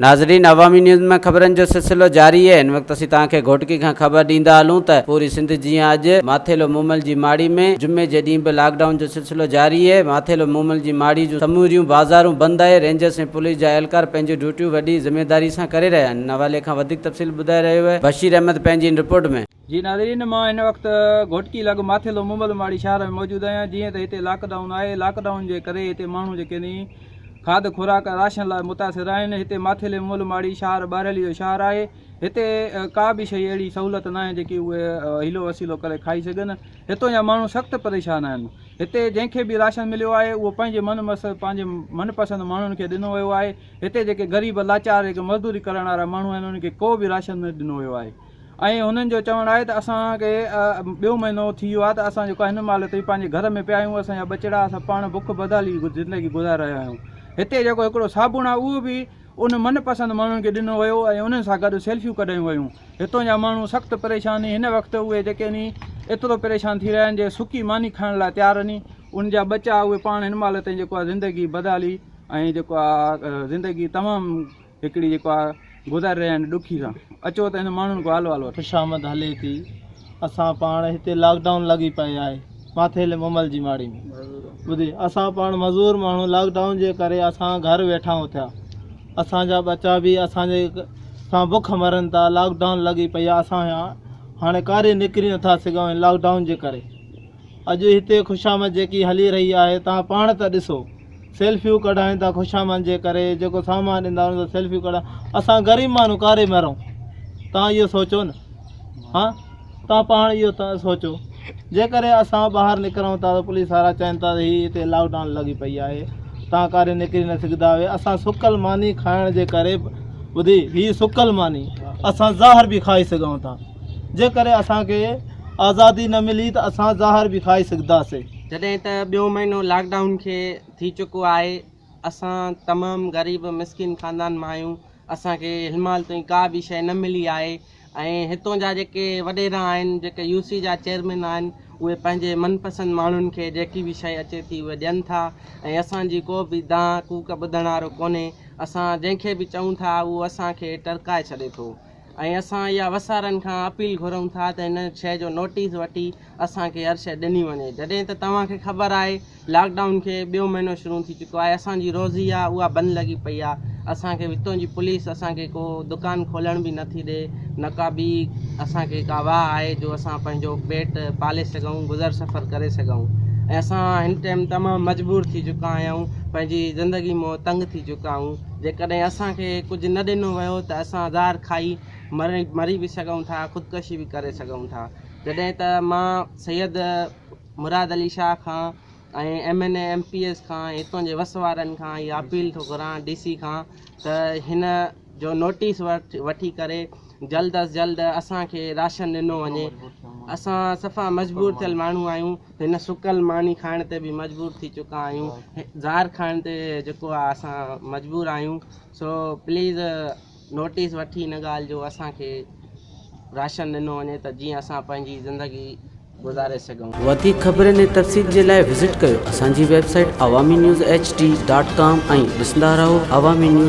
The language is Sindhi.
ناظرين عوامي نيوز ۾ خبرن جو سلسلو جاري آهي هن وقت اسين توهان کي گهوٽڪي کان خبر ڏيندا هلون ته پوري سنڌ جيان اڄ ماٿيلو مومل جي ماڙي ۾ جمعي جي ڏينهن به لاڪ ڊائون جو سلسلو جاري آهي ماٿيلو مومل جي ماڙي جون سموريون بازارون بند آهي رينجرس ۽ پوليس جا اهلڪار پنهنجون ڊيوٽيون وڏي ذميداري سان ڪري رهيا آهن ان حوالي کان وڌيڪ تفصيل ٻڌائي رهيو آهي بشير احمد پنهنجي هن رپورٽ ۾. جي ناظرين مان هن وقت گهوٽڪي لڳ ماٿيلو مومل ماڙي شهر ۾ موجود آهيان جيئن ته هتي لاڪ ڊائون آهي لاڪ ڊائون جي ڪري هتي ماڻهو جيڪي ني کاڌ خوراڪ ۽ راشن لاء متاثر آهن. هتي ماٿيلي مل ماڙي شهر ٻاهريلي جو شهر آهي. هتي ڪا به شيء اهڙي سهولت ناهي جيڪي اهي حيلو وسيلو ڪري کائي سگهن. هتون جا ماڻهو سخت پريشان آهن. هتي جنهن کي به راشن مليو آهي اهو پنهنجي من مس پنهنجي من پسند ماڻهن کي ڏنو ويو آهي. هتي جيڪي غريب لاچار جيڪي مزدوري ڪرڻ وارا ماڻهو آهن انهن کي ڪو به راشن نه ڏنو ويو آهي. ۽ هنن جو چوڻ آهي ته اسان کي ٻيو مهينو ٿي ويو آهي ته اسان جيڪو هن مهل تائين پنهنجي گهر ۾ پيا آهيون اسان جا ٻچڙا اسان پاڻ بک بدحالي زندگي گذاري رهيا آهيون هتي جيڪو هڪڙو صابڻ آهي اهو به ان من پسند ماڻهن کي ڏنو ويو ۽ انهن سان گڏ سيلفيون ڪڍايون ويون هتون جا ماڻهو سخت پريشان هن وقت اهي جيڪي ني ايترو پريشان ٿي رهيا آهن جي سڪي ماني کائڻ لاء تيار ني ان جا ٻچا اهي پاڻ هن مهل تائين جيڪو آهي زندگي بدحالي ۽ جيڪو آهي زندگي تمام هڪڙي جيڪو آ گذاري رهيا آهن ڏکي سان اچو ته هن ماڻهن کان حال احوال وٺون. خوشامد هلي ٿي اسان پاڻ هتي لاڪ ڊائون لڳي پئي آهي ماٿيلي مومل جي ماڙي ۾ ٻڌي اسان پاڻ مزور ماڻهو لاڪ ڊائون جي ڪري اسان گهر ويٺا آهيون ٿيا اسان جا ٻچا به اسان جي سان بک مرن ٿا لاڪ ڊائون لڳي پئي آهي اسان هاڻي ڪاري نڪري نٿا سگهون لاڪ ڊائون جي ڪري اڄ هتي خوشامد جيڪي هلي رهي آهي توهان پاڻ ته ڏسو سيلفيون ڪڍائين ٿا خوشامد جي ڪري جيڪو سامان ڏيندا ان سان سيلفيون ڪڍا اسان غريب ماڻهو ڪاري مرون توهان اهو سوچو نه ها توهان پاڻ اهو ته سوچو جي ڪري اسان ٻاهر نڪرون ٿا ته پوليس وارا چون ٿا ته هي هتي لاڪ ڊائون لڳي پئي آهي توهان ڪاري نڪري نه سگهندا آهيو اسان سڪل ماني کائڻ جي ڪري ٻڌي هي سڪل ماني اسان زهر به کائي سگهون ٿا جي ڪري اسان کي آزادي نه ملي ته اسان زهر به کائي سگهنداسي. جڏهن ته ٻيو مهينو لاڪ ڊائون کي ٿي چڪو آهي اسان تمام غريب مسڪين خاندان مان آهيون اسان کي هن مهل تائين ڪا به شيء نه ملي آهي ۽ هتون جا جيڪي وڏيرا آهن جيڪي يو سي جا چيئرمين آهن اهي پنهنجي من پسند ماڻهن کي جيڪي به شيء اچي ٿي اهي ڏين ٿا ۽ اسان جي ڪو به دانهن ڪوڪ ٻڌڻ وارو ڪونهي اسان جنهن کي به چئون ٿا اهو اسان کي ٽرڪائي ڇڏي ٿو ۽ اسان اها وسارن کان اپيل گهرون ٿا ته هن شيء جو نوٽيس وٺي اسان کي هر شيء ڏني وڃي جڏهن ته توهان کي خبر آهي لاڪ ڊائون کي ٻيو مهينو شروع ٿي چڪو آهي اسان جي روزي آهي اها بند لڳي پئي آهي اسان کي هتون جي پوليس اسان کي ڪو دڪان کولڻ به نٿي ڏي نه ڪا ٻي اسان کي ڪا واهه آهي جو اسان پنهنجو پيٽ پالي سگهون گذر سفر ڪري سگهون ۽ اسان هن ٽائيم تمام مجبور ٿي چڪا آهيون پنهنجي زندگي مون تنگ ٿي چڪا آهيون جيڪڏهن اسان کي ڪجهه نه ڏنو ويو ته اسان زهر کائي مري مري به سگهون ٿا خودڪشي به ڪري سگهون ٿا جڏهن ته مان سيد مراد علي شاهه کان ۽ M N A M P S کان هتان جي وس وارن کان اها اپيل ٿو گهران ڊي سي کان ته هن جو نوٽيس وٺي ڪري جلد از جلد اسان کي راشن ڏنو وڃي اسان صفا مجبور ٿيل ماڻهو آهيون هن سڪل ماني کائڻ تي به مجبور ٿي چڪا آهيون زهر کائڻ تي جيڪو آهي اسان مجبور آهيون سو پليز نوٽيس وٺي هن ڳالهه جو اسان کي راشن ڏنو وڃي ته جيئن اسان پنهنجي زندگي گذاري سگهون. وڌيڪ خبرن ۽ تفصيل جي لاء وزٽ ڪيو اسان جي website Awami news H D dot com ۽ ڏسندا رهو عوامي نيوز.